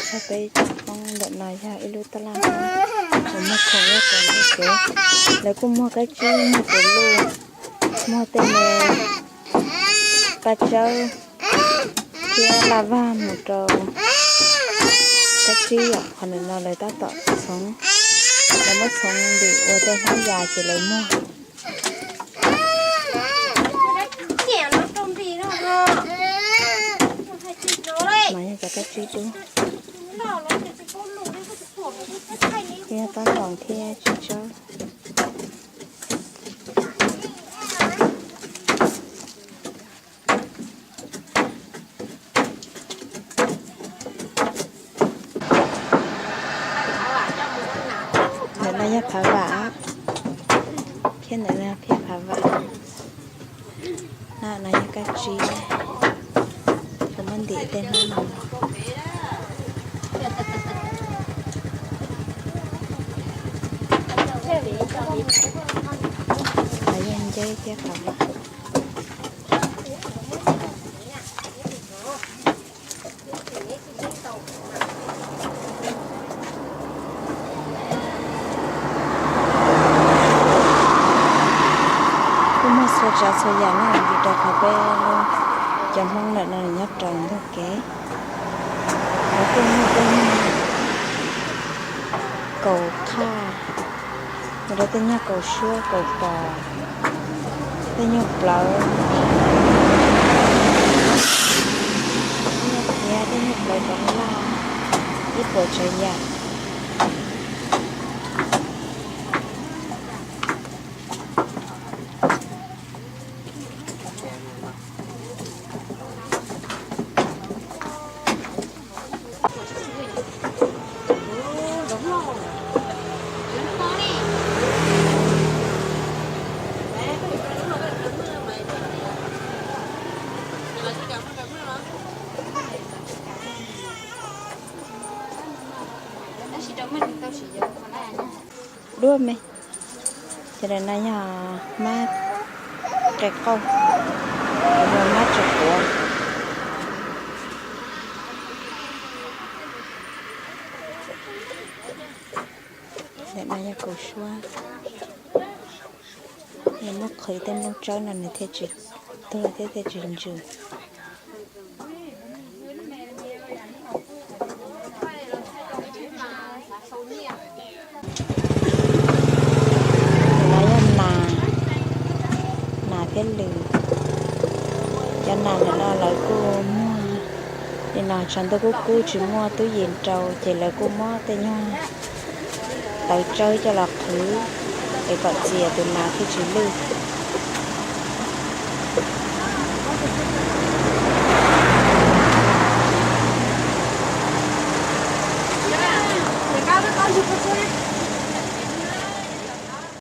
Peb cov Hmoob ntawm no yog ib lub taj laj Hmoob uas muag khoom nyob rau ntug kev. Lawv kuj muag kab tsib, muag tus luj, muag tej me paj tsawb thiab laj vag mus rau kab tsib yom. Qhov ntawm no lawv tab tom txhoov, lawv muab txhoov ntim ua tej hnab yas ces lawv muag. No yog cov kab tsib dub, thiab tab ntoos thiab tsib tsawb. Ntawm no yog phav vam, thiab ntawm no thiab phav vam. No, no yog kab tsib, lawv muab ntim tej hnab no. No yog nceb thiab phav vam. Kuj muaj txhua tsav txhua yam na, vim rau qhov peb cov Hmoob ntawm no nyob rau ntug kev. Lawv kuj muaj tej nyuag kaus qhaj, mus rau tej nyuag kaus suab kaus pos, tej nyuag plawv, tej nyuag tiav, tej nyuag plawv rov laj, ib puas tsav yam. Duab me, ces ntawm no yog hmab qe qauj, yog hmab tsis quav. Ntawm no yog kaus suab, nws muab qhwv tej nplooj tsawb no nws thiaj tsis tuag thiab thiaj tsis ntsws. Ntawm no yog nas, nas thiab lws. Cov nas ntawm no lawv kuj muag, nim no tshav ntuj kub kub tsis muaj tub yim rau ces lawv kuj muab tej nyuag tawv tsawb coj los qhwv es kom txias tus nas thiaj tsis lwj.